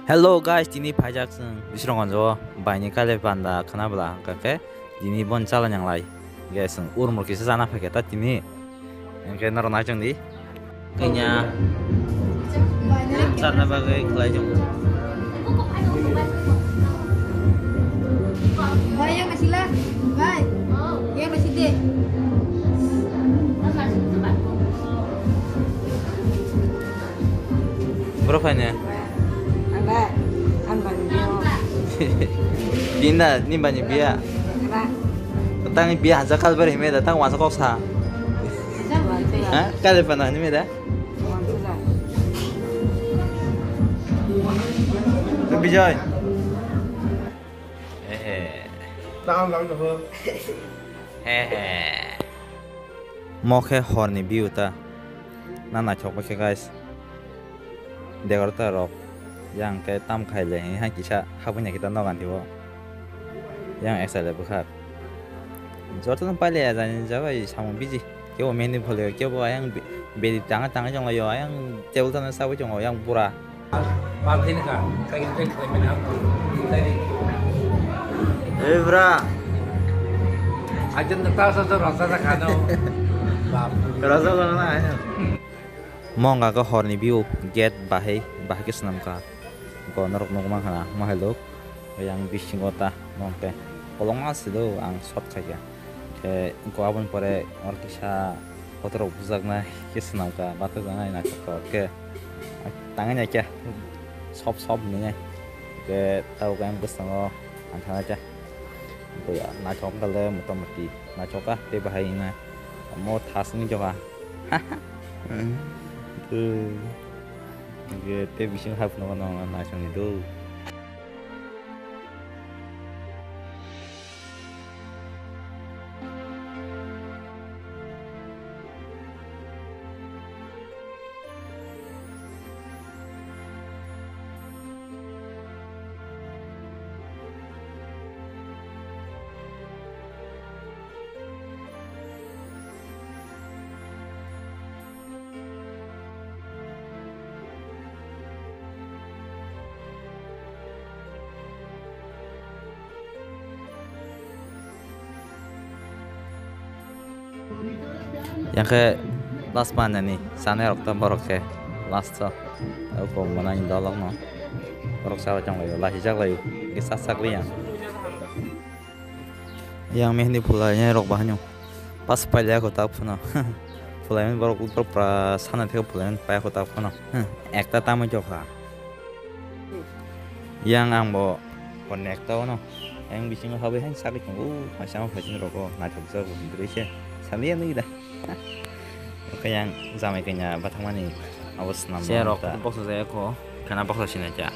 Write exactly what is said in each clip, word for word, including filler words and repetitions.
Hello guys, tini phaijak chwng Bisronggonjo baini kale panda khana bwla hwnkha khe tini bon chala nang lai. Guys, chwng urmul kisa chana phaikha ta tini. Hwnkhe norok nai chwng di. Kanya charna bagwi khlai jong. Bai, yang masila. Bai. Yang masih deh. Bro, fine ya? Ada, kan banyak. Dinda, ni banyak biya. Ada. Tang biya haja kal ber hime da, tang wasa kok sa. Ha? Kale pana ni me da? Bijoy. Ehe. Hehe. Mo khe horni view ta. Na naithok bai khe, guys. Dekorta rok. Yang khe tam khai le, hai kisa habui na kita nogan thibo. Yang exile bwkhak. Joto no paile ya jani jabai samung biji. Kebo mehni phole, kebo ayang be-, bedi tanga tanga jong yo, ayang table tana sawi jong yang bura. Palthini ka, tagi tagi tagi mina. Tagi. Eh, bra. Ajan ta sa sa rasa sa khano. Bap. Rasa sa na, ayang. Mo wngkha khe horni view, gate bahai, bahai khe swnamkha. Bo norok nukmankha na, mo hai luk. Yang bisingo ta, mo hwnkhe kolokma se do, ang shot khaikha. Khe ko aboni pore oro kisa photo rok bujaknai khe swnamkha, bathajak nai naithok khe. Tangwi naikhe, sop sop hinwi nai. Khe tabuk ayang bwskango ang thangnaikha. Naithok wngkha le motamoti, naithok kha tei bahai wngkha. Omo thas wngwi jokha. Hwnkhe tei bising hai phunukgo no naisingni do. Yang khe last manani sanai rok ta borok khe last o kok manani dolok no borok chawi tong laio, lahijak laio, hwnkhe sak sak li yang. Yang mehni phulai rok bahai no pas pailai ako tak phano. Phulai borok, borok pura sana thek phulai pailai ako tak phano. Ekta tamoi jokha. Yang ang bo connect tao no. Yang bisingo habwi hai sagwi tongo. Masa ma phaisin rogo naithok jago hindroi se. Saliya nui da. Oke yang jamai kanya bathangmani abo swnam. Chair rok boksa jaya ko. Khana boksa sina cha.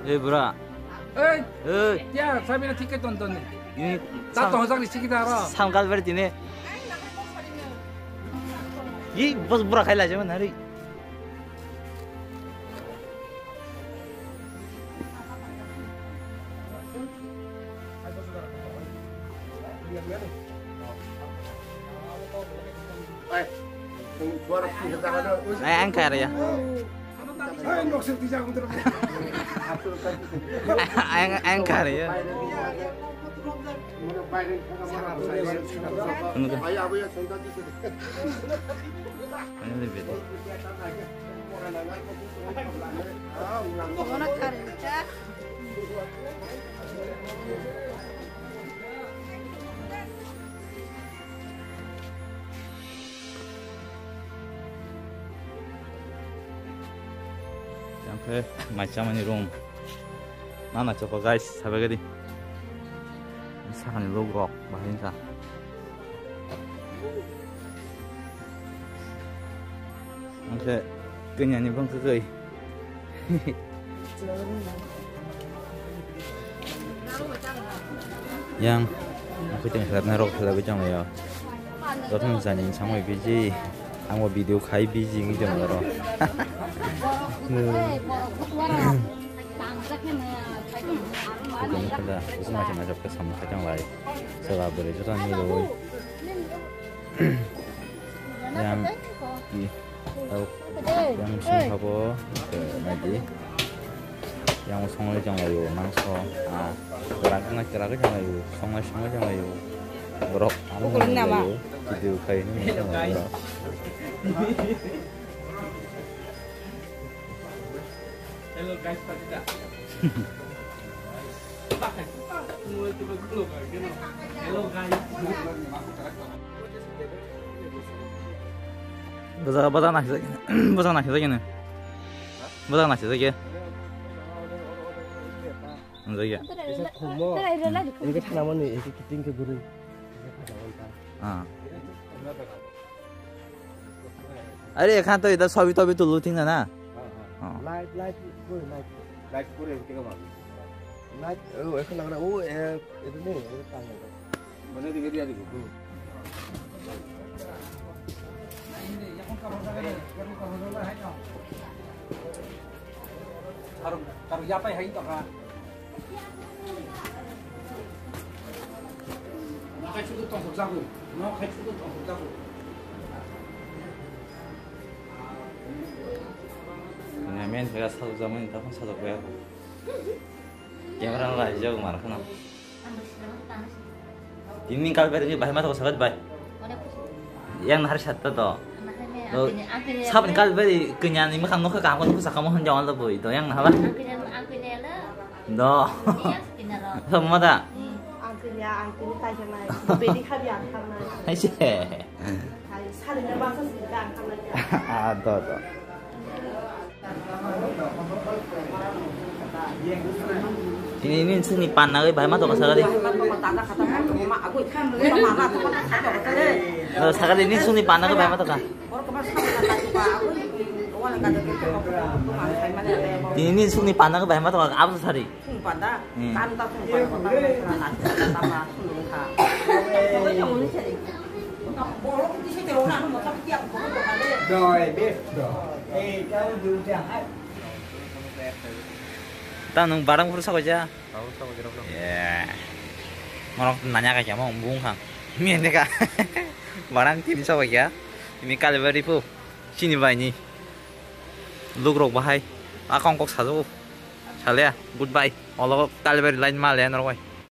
Ei bura. Ei. Ei. Ya, sabi na tiket ton ton ni. Ini ta to hojak ni sikita ro. Samkal ber tine. Ye bus bura khaila jaman hari. Ai, ang kaya ya. Ang, ang kaya ya. Ano ka? Ano ka? Ang khe mai chamani room. Na na choko guys, sabai gadi. Sakani log rok bahai sa. Ang khe kanya ni bang kai. Yang, aku tengah rok khelai bai tong ya. Rok nang jani samoi biji. Ang bo video khai biji ngi jong ro. Kujung khuda, kujung macam macam ke sama kacang lai. Sela beri juta ni loi. Yang, i, tau, yang sung habo, ke, nadi. Yang songlai jang layo, mangso, ah, kerang kena kerang jang layo, songlai songlai jang layo. Borok, amo jang layo, video khai ni jang layo. Hello guys, Pajita. Hello guys. Baza baza na hizai, baza na hizai ne. Baza na hizai ke. Hizai ke. Ini ke sana mana? Ini ke kiting ke guru. Ah. Are ekhan to ida sobi tobi tulu thing na. Light, light, light. Light kore ke ma. Light, oh, ekhan lagra, oh, eh, itu ni, itu tang. Mana di area di. Karu, karu yapai hai to ka. Nakai chudu tong jago. Nakai chudu tong jago. Ina men kaya sal jaman tapon sal kaya. Camera lai jago mar khana. Tini kal beri bahai mata ko sagat bai. Yang nahar satta to. Sabni kal beri kenyani makhang nokha kaham nokha sakamo hon jawal to boi to yang nahaba. Do. Sama da. Hai se. Ah, do do. Ini ini sini panna bai ma to sagadi. Sagadi ini sini panna bai ma to ka. Ini ini sini panna bai ma to ka. Apa sari? Ta nung barang pura sakoja. Tahu, tahu, kira-kira. Yeah. Morok nanya ka kya mo bung khang. Mien ka. Barang tin sakoja. Ini kali bari pu. Sini bai ni. Luk rok bahai. Akong kok sajo. Salya, goodbye. Olo kali bari line ma le norwai.